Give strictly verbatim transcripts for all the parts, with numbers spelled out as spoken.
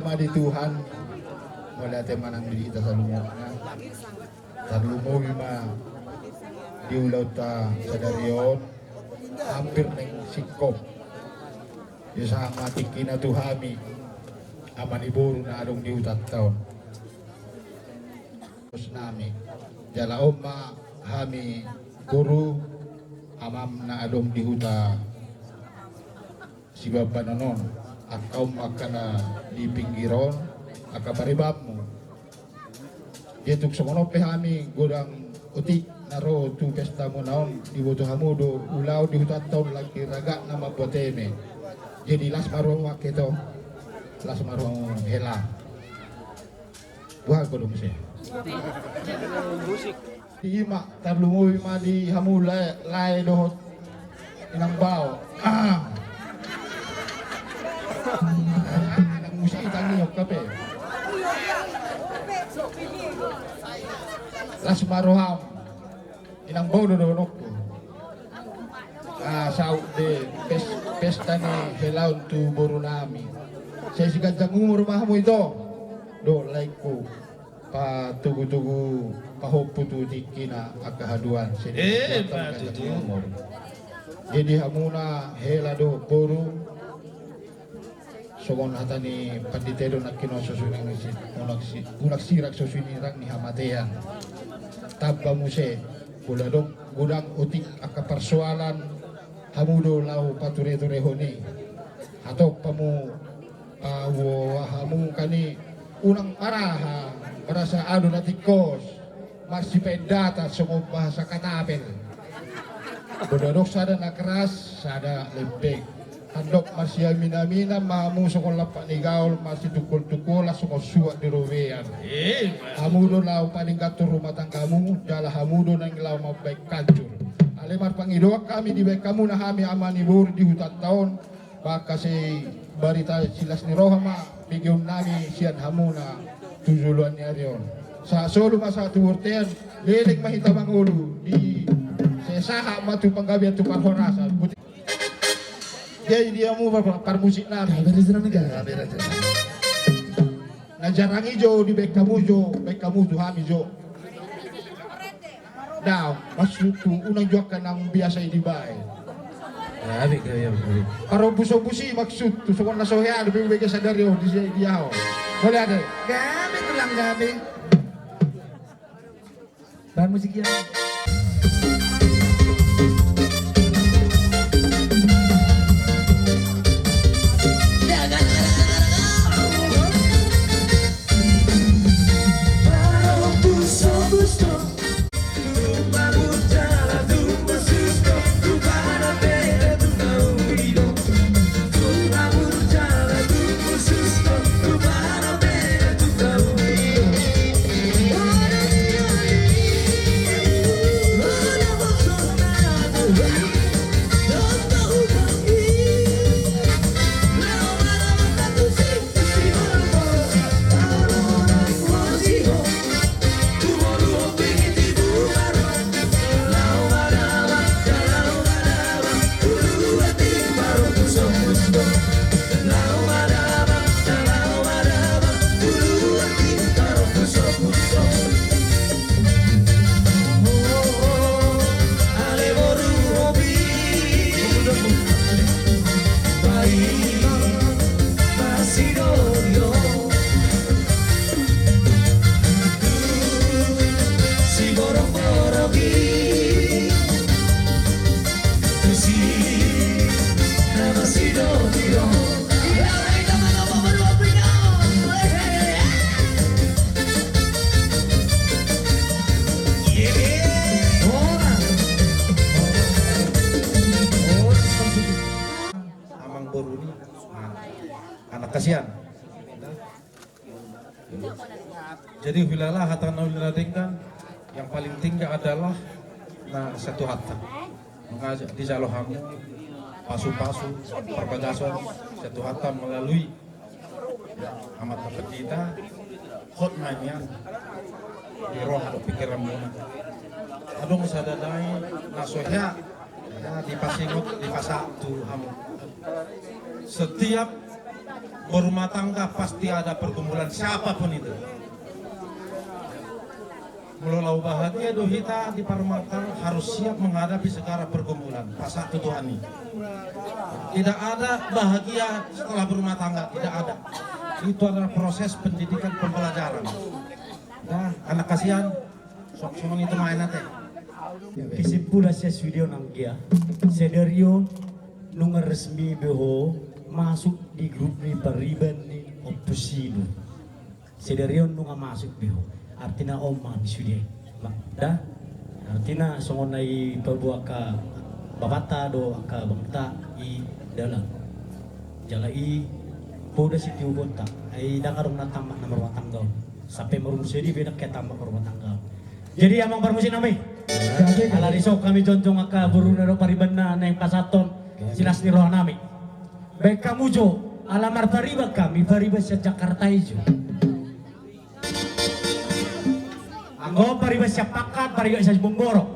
Ma di Tuhan, mauliate ma nang di hita saluhutna. Tarlumobi ma di ulaonta sadari on, hampir naeng singkop. Ia sahat ma tingkina tu hami, ama ni boru na adong di hutanta on. Bos nami. Jala on ma hami boru, amam na adong di huta Sibambanon on, angka on ma angka na di pinggir on, angka paribanmu. Dia tung songon on pe hami godang otik na ro tu pestamuna on, diboto hamu do ulaon di hutanta on lagi ragak na mambuat eme. Jadi las ma roha angka ito, las ma roha hela. Buha godang muse. Ima, tarlumobi ma di hamu lae, lae dohot inang bao. Ah. Inang musi tangion kape. Las ma roham. Inang bao do dohononku. Ah, saut de pes-, pesta ni hela on tu boru nami. Sai siganjang umur ma hamu ito. Do laengku. Patogu-togu pahompu tu tingkina angka haduan. Eh, patogu. Jadi hamuna hela dohot boru. Songon hata ni pandita i do nangkin on so suinang si, unang si, unang sirang so suinirang ni hamatean. Tamba muse, molo adong godang otik angka parsoalan, hamu do laho pature-turehon i. Hatop hamu, ah, uo hamu kan i unang maraha, marasa ado na tingkos. Marsipaindatan songon bahasa Katapel. Molo adong sada na keras, sada lembek. Handok marsiamin-aminan ma hamu songon lampak ni gaol, marsitungkol-tungkolan songon suat di robean. Eh, hamu do laho paningkathon rumah tanggamu, jala hamu do naeng laho mambahen hancur. Alai marpangidoan hami dibahen hamu na hami ama ni boru di hutanta on, mangkasai barita silas ni roha ma begeon nami sian hamuna tu joloan ni ari on. Sahat solu ma sahat tu bontean, leleng ma hita mangolu di, sai sahat ma tu panggabean tu parhorasan. Jadi dia mu par-, parmusik nami. Na jarang i jo dibahen hamu jo, bahen hamu tu hami jo. Daong, maksudhu, unang jo angka naung biasa i dibahen. Gabe, gabe, gabe. Parombus-ombus i maksudhu, songon na so hea dope hubege sadari on di, di ahu. Mauliate. Gabe, tulang gabe. Bahan musik ya. Amang boru ni anak kasian. Jadi huhilala hata na uli na denggan, yang paling tinggi adalah na sian Tuhanta. Mangajak dijalo hamu pasu-pasu parbagason sian Tuhanta melalui amanta pendeta, hot ma nian di roha dohot pingkiranmuna. Adong sada dai na so hea, ya, dipasingot, dipasahat tu hamu. Setiap Berumah tangga pasti ada pergumulan, siapapun itu. Molo laho bahagia do hita di parmarta, harus siap menghadapi segala pergumulan. Pasahat tu Tuhan i. Tidak ada bahagia setelah berumah tangga, tidak ada. Itu adalah proses pendidikan, pembelajaran. Nah, anak kasihan, sok songon i tu maen ate. Kesimpulan sian sude on, anggia, sadari on nunga resmi be ho masuk di grup ni pariban ni Ompu Sidu. Sadari on nunga masuk be ho. Artina on ma di sude. Ma-, da? Artina songon na i paboa angka bapanta do angka bangta i dalan. Jala i poda sitiobonta. Ai ndang adong na tamat na marumah tangga on. Sampe marumur sadia be ndang hea tamat marumah tangga on. Jadi amang parmusik nami, ala dison hami jongjong angka boruna dohot paribanna naeng pasahathon silas ni roha nami. Baen hamu jo, ala marpariban hami, pariban sian Jakarta i jo. Anggo pariban sian Pangkal, pariban sian Siborong.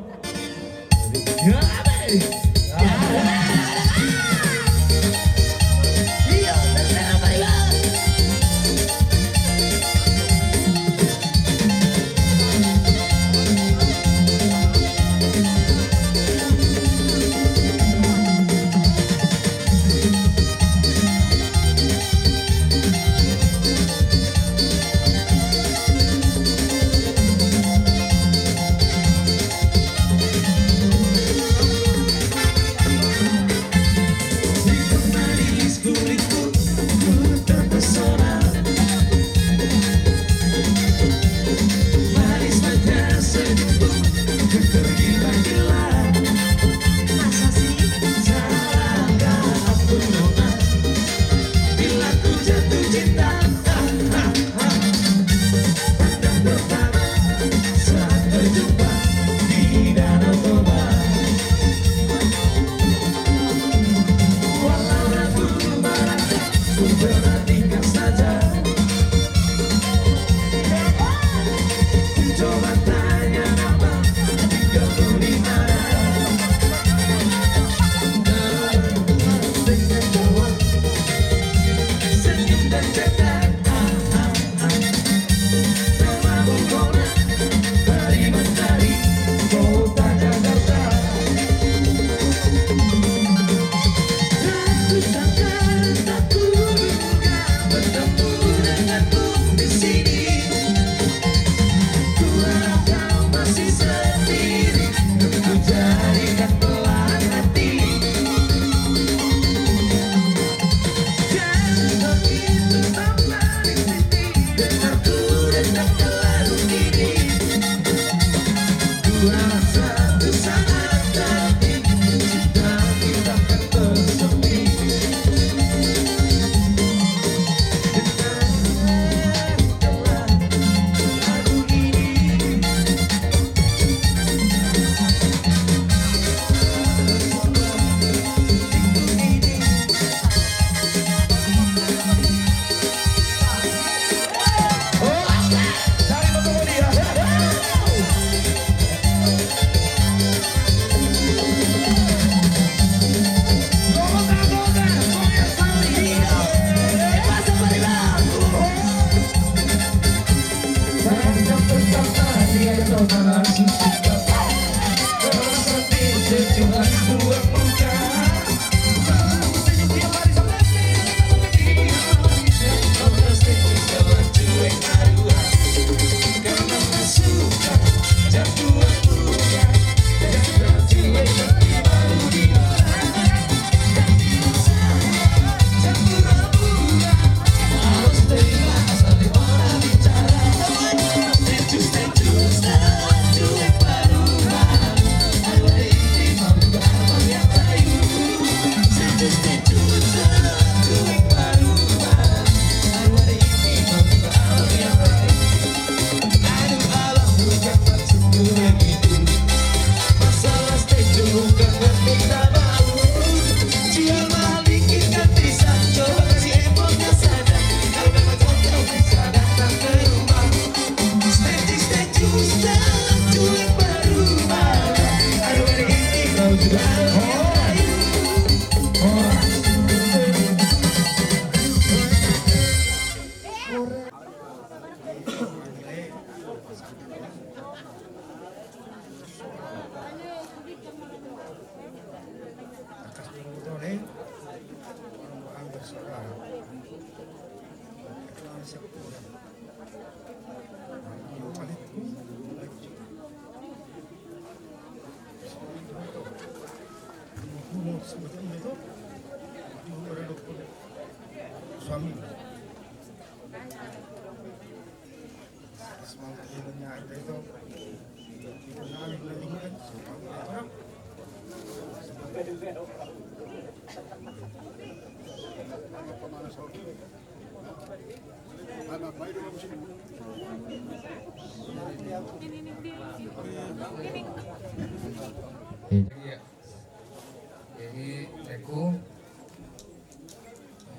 Jadi, aku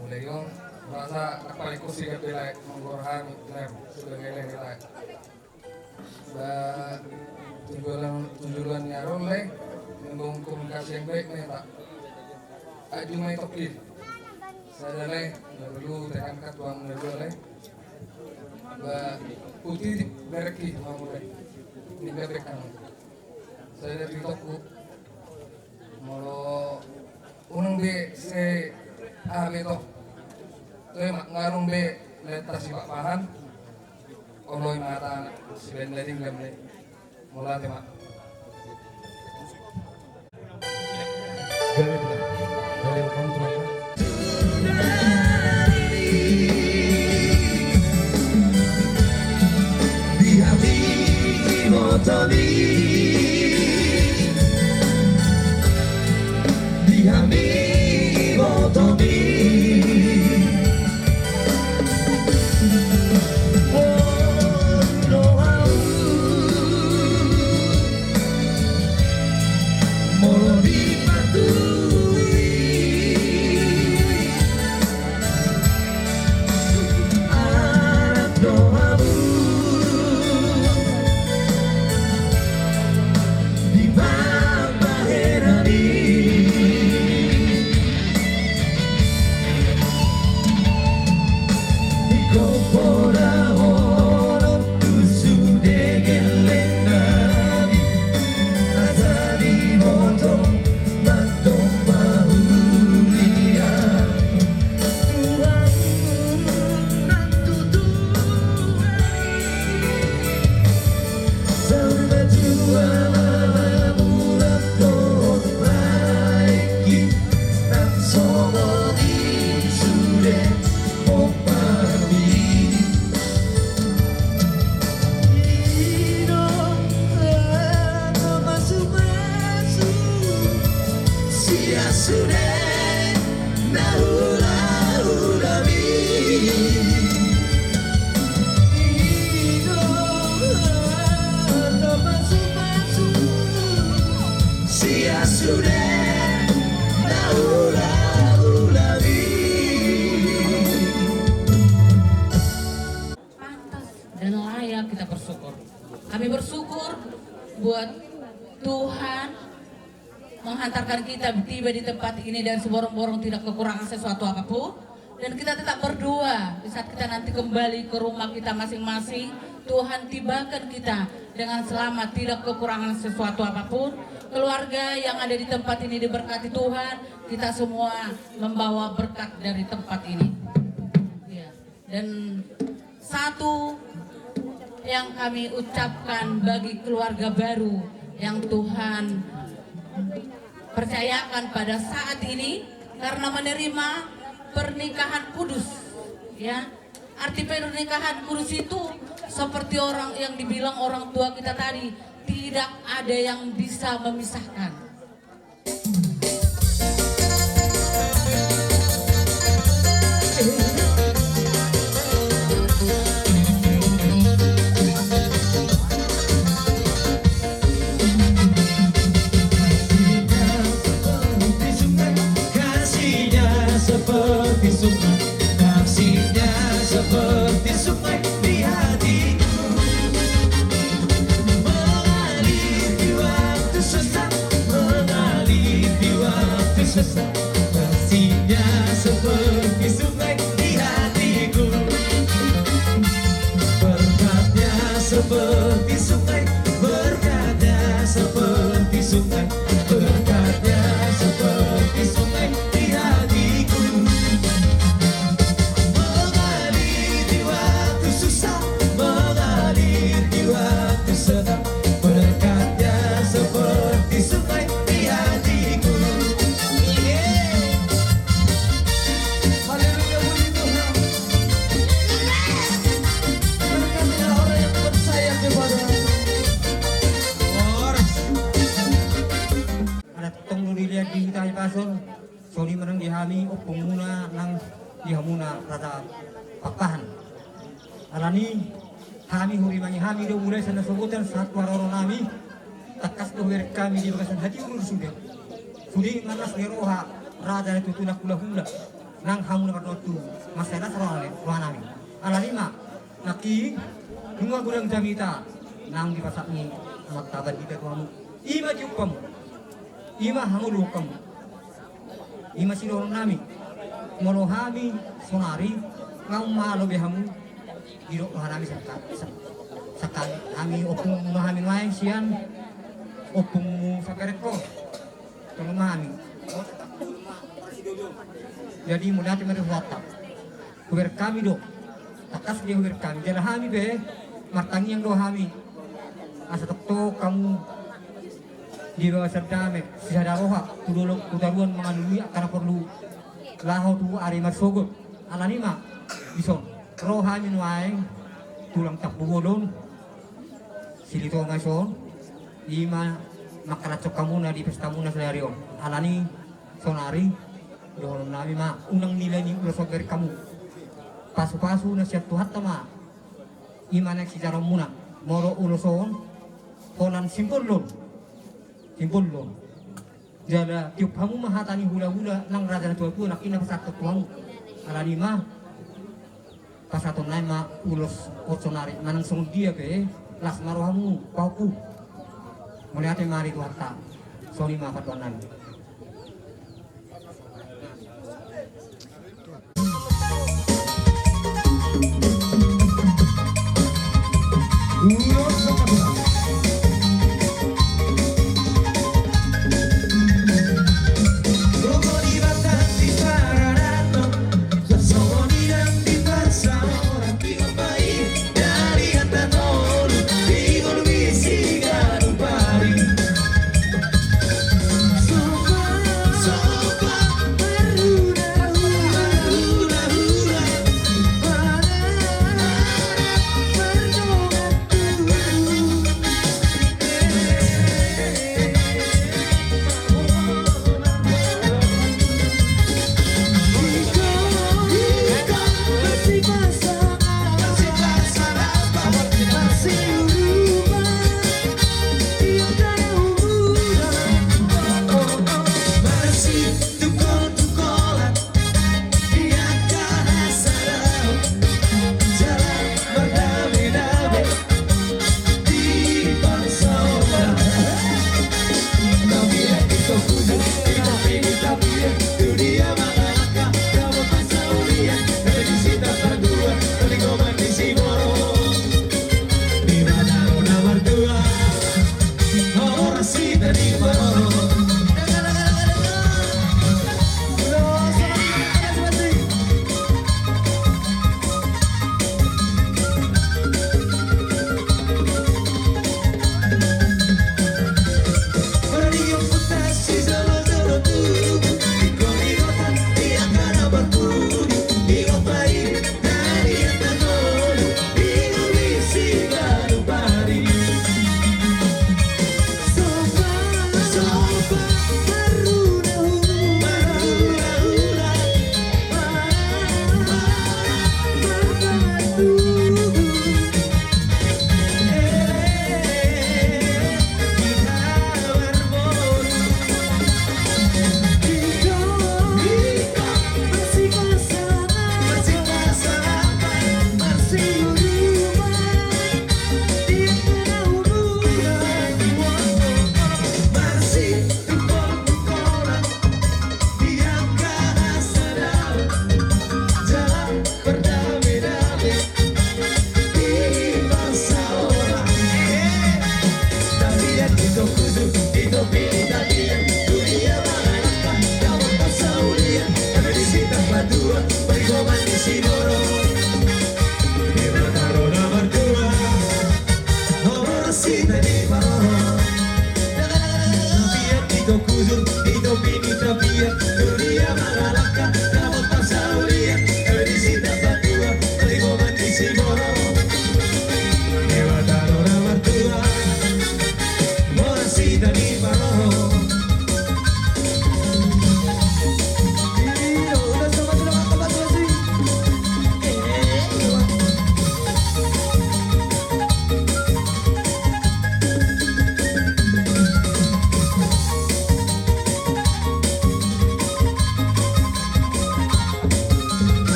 mulai on, rasa apa ikut sih, bela menggorahan, sebagai lain. Ba, tu joloan, tu joloan ni ari on, Lae, membangun komunikasi yang baik, Lae, tak. Aju mai topi. Sada, Lae, na perlu tekankan tu hamu na dua, Lae. Ba, putih di bereki, hamu, Lae. Ini bebek, hamu. Sada, di toku. Molo unang be se, ah, beto. Toe ma, ngarung be leta si Pak Pahan. Olo i mata si Benda Dinglam ni. Molo ate ma. Gabe pula. Gabe pula. Di hami ibotomi, di hami ibotomi. Olo au molo dipatui. Anak do hamu di bapa herani. Di gopo na holong tu sude gellengna. Asa diboto mandok pahulian. Tuhan nang tutu ari. Saur matua mula dohot laengki. Nang songon i sude. Ompami. I do laho masumasu. Sia sude na hulahulami. I do laho masumasu. Sia sude na hulahulami. Pantas dan layak kita bersyukur. Kami bersyukur buat Tuhan menghantarkan kita tiba di tempat ini dan seborong-borong tidak kekurangan sesuatu apapun. Dan kita tetap berdoa di saat kita nanti kembali ke rumah kita masing-masing, Tuhan tibakan kita dengan selamat, tidak kekurangan sesuatu apapun. Keluarga yang ada di tempat ini diberkati Tuhan, kita semua membawa berkat dari tempat ini. Ya. Dan satu yang kami ucapkan bagi keluarga baru yang Tuhan percayakan pada saat ini, karena menerima pernikahan kudus, ya. Arti pernikahan kudus itu seperti orang yang dibilang orang tua kita tadi, tidak ada yang bisa memisahkan. Kasihnya seperti sungai, kasihnya seperti sungai di hatiku. Mengalir di waktu susah, mengalir di waktu susah. Kasihnya seperti sungai di hatiku. Berkatnya seperti sungai, berkatnya seperti sungai, berkatnya seperti sungai di hatiku. Mengalir di Raja Pakpahan. Alani hami hurimangi hami do mulai sian nasogot sahat tu haroro nami. Tangkas do hubereng hami di bagasan hatiuron sude. Sude marlas ni roha raja na tutu nang hulahula. Nang hamu na mardotu mansai las roha nami. Alani ma nangkin nunga godang jamita nang dipasahat ni amanta bandita tu hamu. Ima tiup hamu. Ima hamu luhuk hamu. Ima sidohonon nami. Molo hami sonari nunga malo be hamu. Didok roha nami sangkali. Hami ompung ma hami nuaeng sian ompungmu saperek ho. Tolong ma hami. Jadi mauliate ma di rohanta. Hubereng hami do. Tangkas dia hubereng hami. Jala hami be martangiang do hami. Asa tongtong hamu di bagasan dame sisada roha tu dolok tu toruan mangalului angka na porlu laho tu ari marsogot. Alani ma dison ro hami nuaeng tulang Tampubolon Silitonga dison. Ima mangkalashon hamuna di pestamuna sadari on. Alani sonari dohonon nami ma unang nilai ni ulos on bereng hamu. Pasupasu na sian Tuhanta ma. Ima na sijaraonmuna. Molo ulos on holan simbol do on. Simbol do on. Jala tiup hamu ma hata ni hulahula nang raja na tuatua nangkin na pasahathon tu hamu. Alani ma pasahaton nai ma ulos on sonari manang songon dia pe las ma rohamu pahompu. Mauliate ma di Tuhanta. Songon i ma pandohan nami.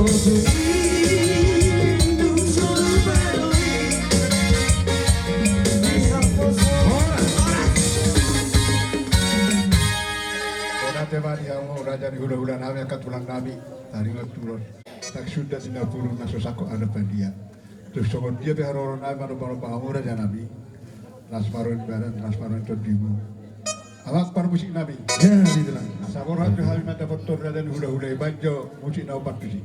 Mauliate ma di hamu raja ni hulahula nami, angka tulang nami, taringot tulang. Tarsongon dia di na purun na so sangkot adat badia. Tung songon dia pe haroro nami manomba-nomba hamu raja nami. Las ma roha ni badan, las ma roha ni tondimu. Amang parmusik nami. Jadi tulang. Asa borhat do hami mandapothon raja ni hulahula i, baen jo musik na umpat tusi.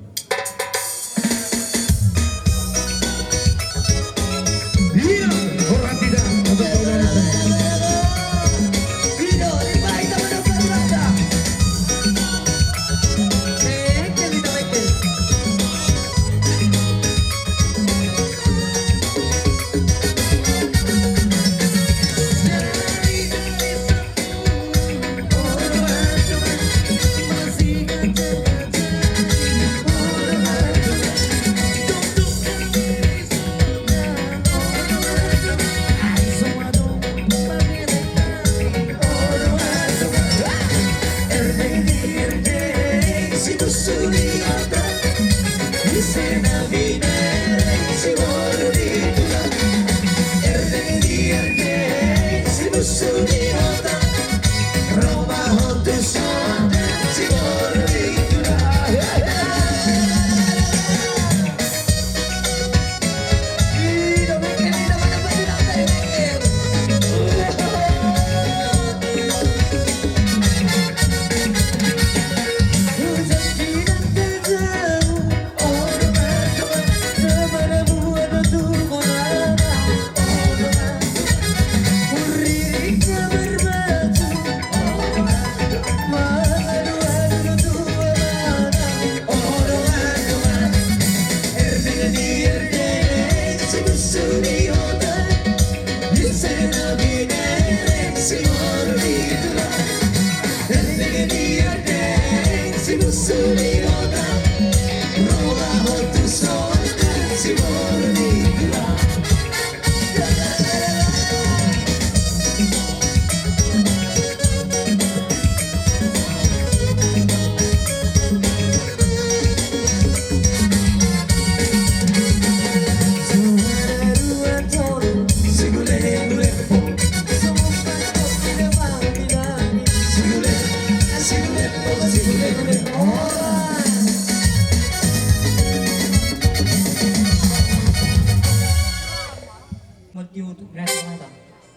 Mati utuk, gratis mata.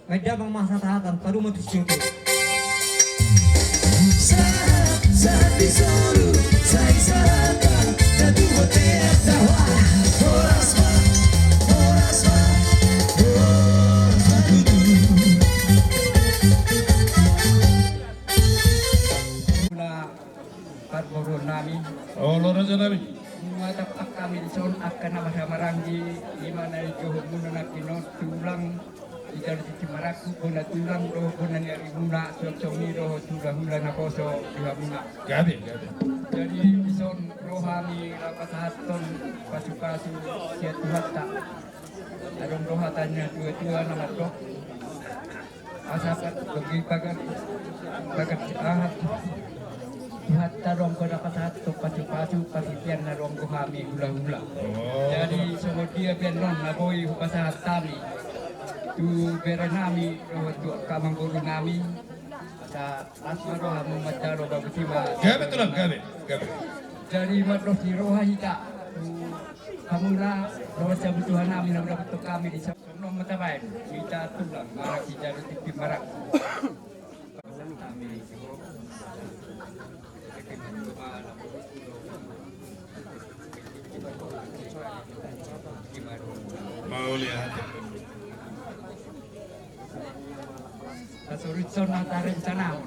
Baen damang ma hasahatan, padomu ma tu si Oto. Sahat, sahat di solu, sai sahat ma na tu bontean. Horas ma, horas ma, horas ma tutu. Mula parboruon nami. Olo raja nami. Nunga tampak hami dison angka na marhahamaranggi, i ma na nijohonmuna nangkin on, tulang. Ijalo tintin marangkup, bona tulang do, bona ni arimuna, suang songon i dohot hulahula naposo di hamuna. Gabe, gabe. Jadi dison ro hami laho pasahathon pasupasu sian Tuhanta. Adong do hata ni natuatua na mandok, asa pa-, bagi pagar, pagar aha. Tuhanta do anggo na pasahathon pasupasu, parhitean na ro anggo hami hulahula. Oh. Jadi songon dia pe annon na boi hupasahat hami tu bere nami dohot tu angka amangboru nami, asa las ma rohamu manjalo bagus i ma. Gabe tulang, gabe, gabe. Jadi mandok ni roha hita tu hamuna dohot sabutuha nami na hudapothon hami di sa-, songon on ma tabaen hita tulang, maranggi jalo tintin marangkup. Mauliate. Tasurison na tarencanahon.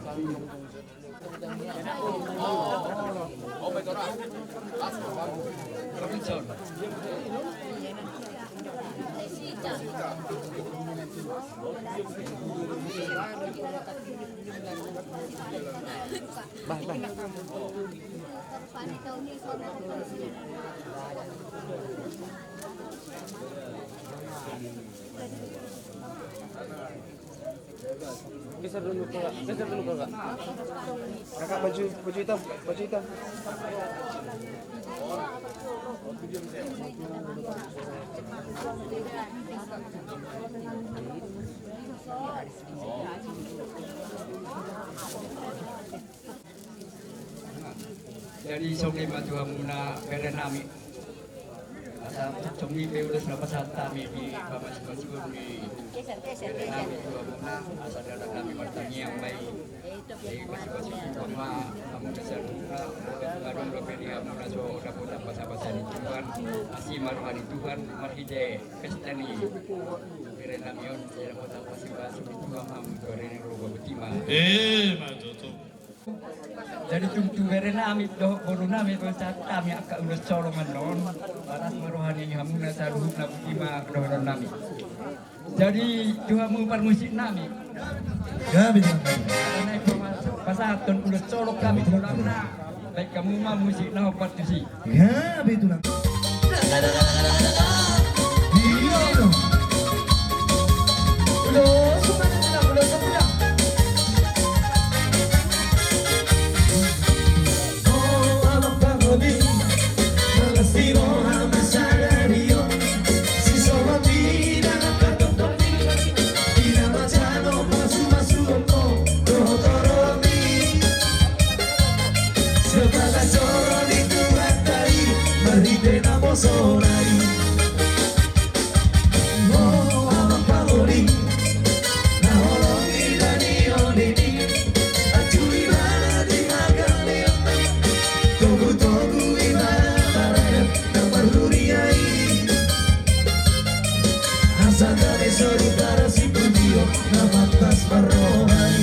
Geser dulu, Kak. Geser dulu, Kak. Kakak, baju, baju hitam, baju hitam. Jadi songon i ma tu hamuna bere nami. Asa songon i pe ulos na pasahat hami di pamasumasu ni bere nami tu hamuna, asa dalan nami martangiang ma i. Jadi pasupasu Tuhan ma hamuna saluhutna, molo tung adong dope di hamuna so dapotan basabasa ni Tuhan, asi ma roha ni Tuhan marhite pesta ni bere nami on, sai dapotan pasupasu ni Tuhan ma hamu tu ari ni roha botima. Emma tutu. Jadi tung tu bere nami dohot boru nami, pasahat hami angka ulos solongan on, paras ma roha ni hamuna saluhutna, botima dohonon nami. Jadi tu hamu parmusik nami. Gabe tulang. Pasahathon ulos solong hami tu hamuna. Baen hamu ma musik na hombar tusi. Gabe tulang. Iya, iya. Ulos, ulos, ulos. O amang pangoli, mangasi roha ma sadari on. Sisoba pina na tartopot, pina ma jalo pasupasu on dohot torop i. Sian bagas joro ni Tuhanta i, marhite naposona i. O amang pangoli, na holong i na niolim i, anju ibana di hagaleon, togutogu ibana maradat na marhuria i. Asa gabe soripada sipunjio na pantas marroha i.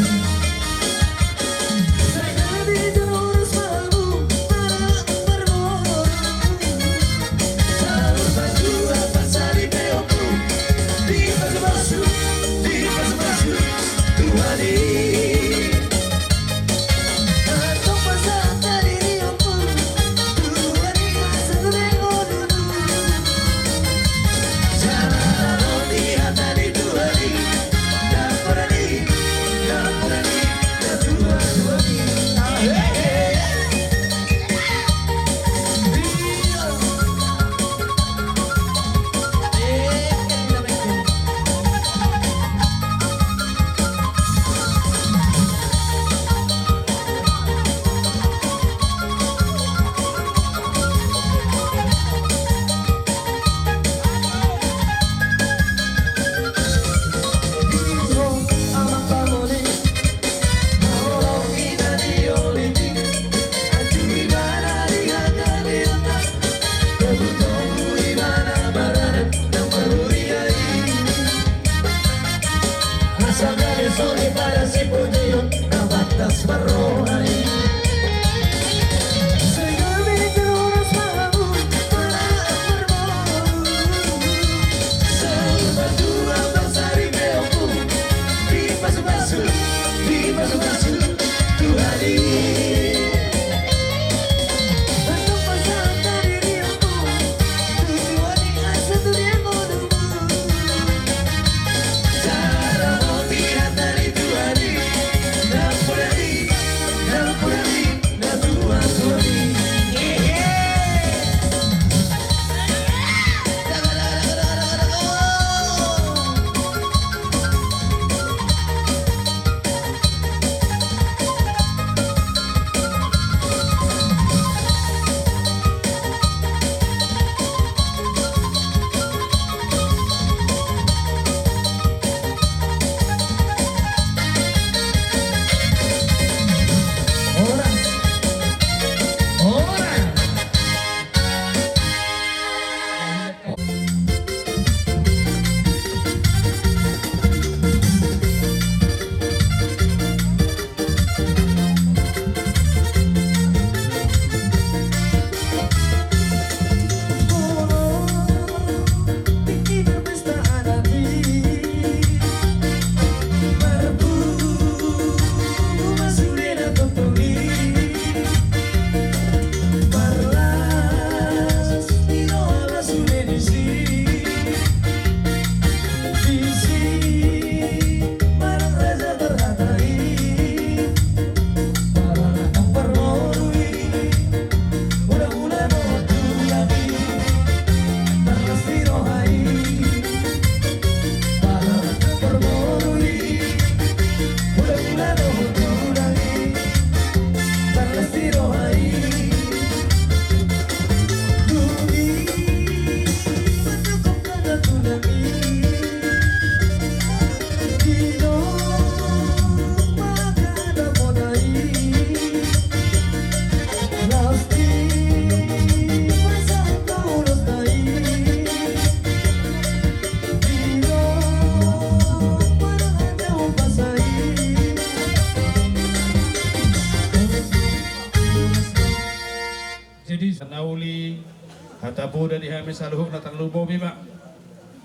Hata poda di hami saluhutna, tarlumobi ma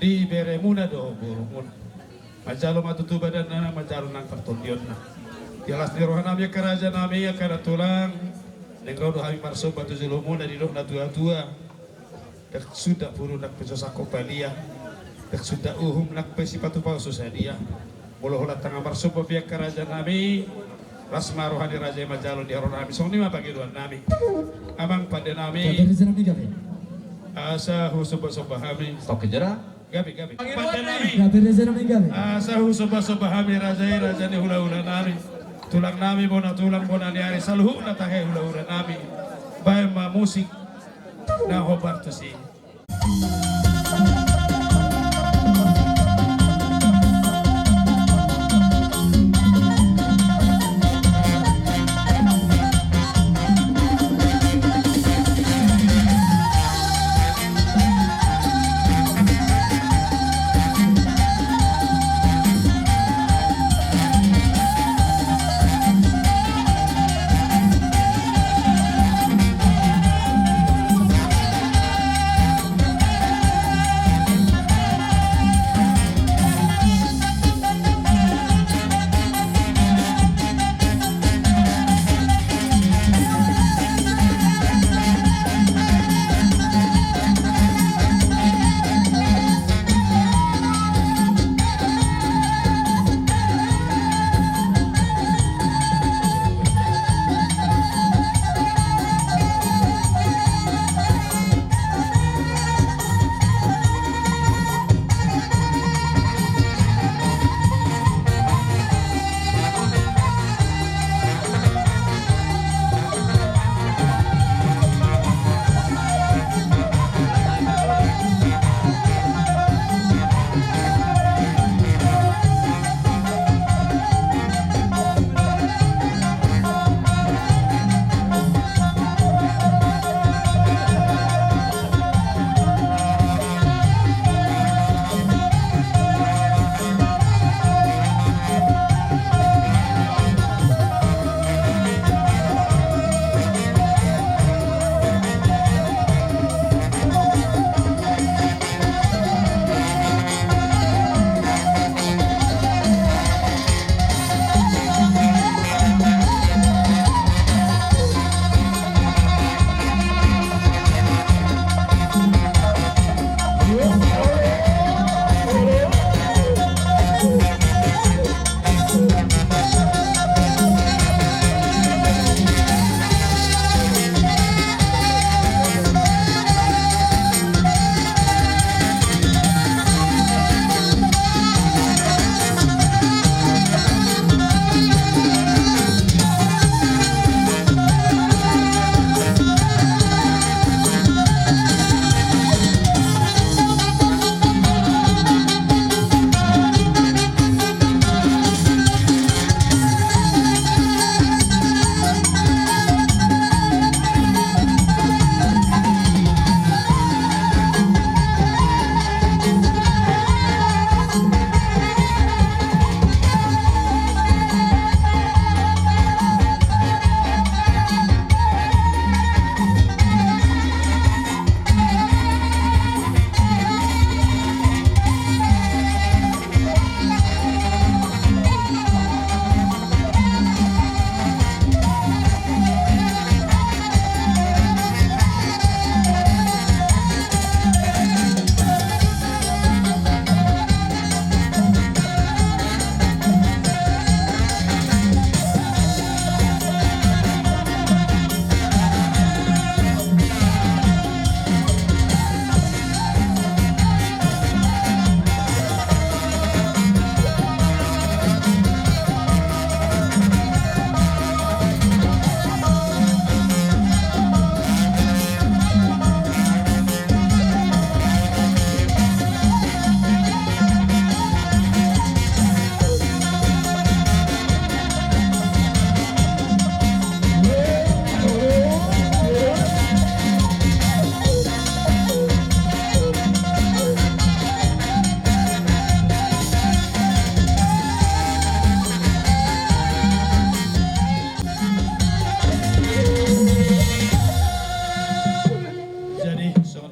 di beremuna dohot borumuna. Manjalo ma tutu badanna, manjalo nang partondionna. Di las ni rohanami angka rajanami, angka tulang, naeng ro do hami marsomba tu jolomuna, didok natuatua: Ndang suda puru nang pe so sangkop balian, ndang suda uhum nang pe sipatu pau so sadia. Molo holan tanga marsomba pe angka rajanami, las ma roha ni raja i manjalo di haroro nami. Songon i ma pangidoannami. Amang pandenami. Gabe rajanami, gabe. Asa husombasomba hami. Stok jera. Gabe, gabe. Pangidoannami. Pandenami. Gabe rajanami, gabe. Asa husombasomba hami raja i, raja ni hulahulanami, tulangnami, bona tulang, bona ni ari, saluhutna tahe hulahulanami. Baen ma musik na hombar tusi.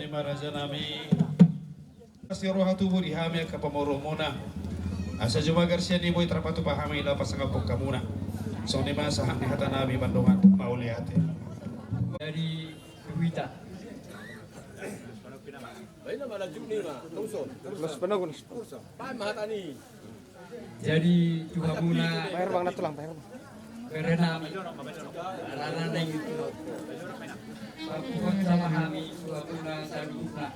Ima raja nami. Pasti roha tubu di hami angka pamoruonmuna. Asa jumagar sian i boi tarpatupa hami laho pasangaphon hamuna. Songon i ma sahat ni hata nami mandongani, mauliate. Jadi, Duita. Baik nama lanjut ni ma, Tongson. Los panagun. Baik ma hata ni. Jadi, tu hamuna. Bayar bang, na tulang, bayar bang. Bere nami. Rara nai. Pakuhon sama hami, tu hamuna saluhutna.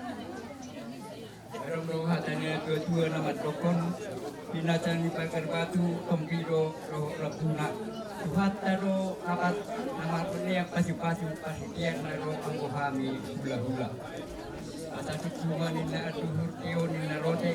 Adong do hata ni natuatua na mandokkon, pinasan ni pagar batu, tonggi do dohot lambuna. Tuhanta do apat na marpene pasupasu, pasitian na do anggo hami hulahula. Asa tutu ma ninna anduhur, tio ninna rote.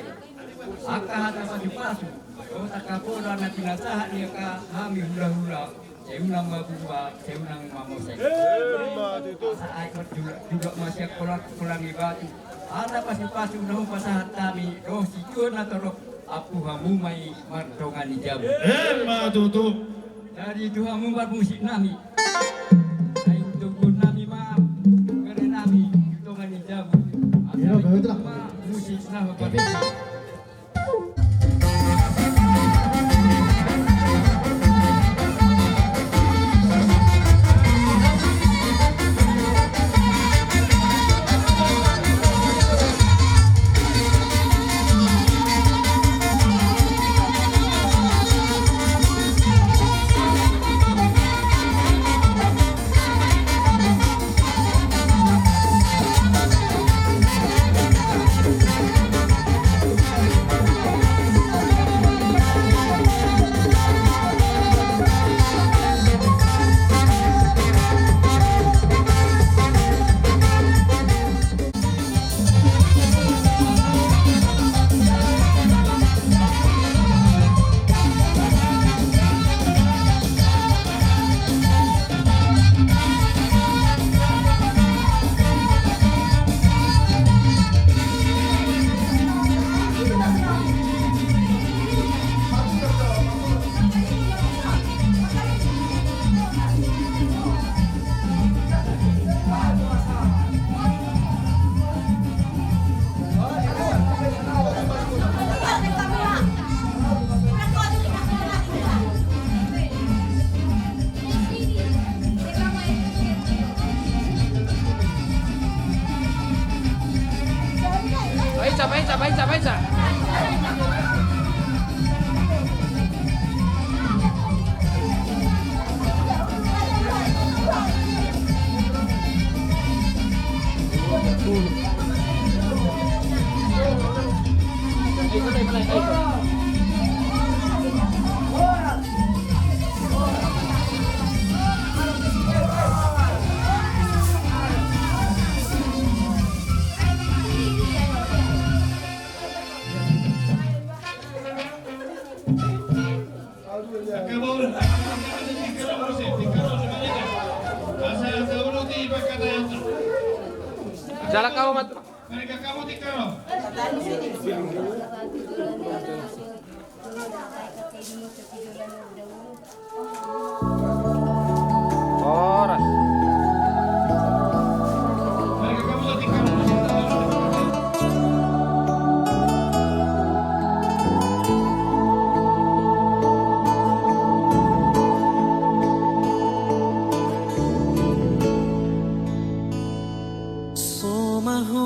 Angka hata pasupasu dohot angka poda na pinasahat ni angka hami hulahula. Sai unang ma buha, sai unang ma mosek. Ima tutu. Asa aek marjulak-julak ma sian kolak-kolak ni batu. Hata pasupasu na hupasahat hami dohot situan na torop, ampu hamu ma i mardongan ni jabu. Ima tutu. Jadi tu hamu parmusik nami. Sai tunggu nami ma, bere nami, dongan ni jabu. Asa ima tutu. Musik na hupasahat. Baisa, baisa, baisa, baisa. Jala kau mat. Horas. So ma ho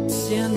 sian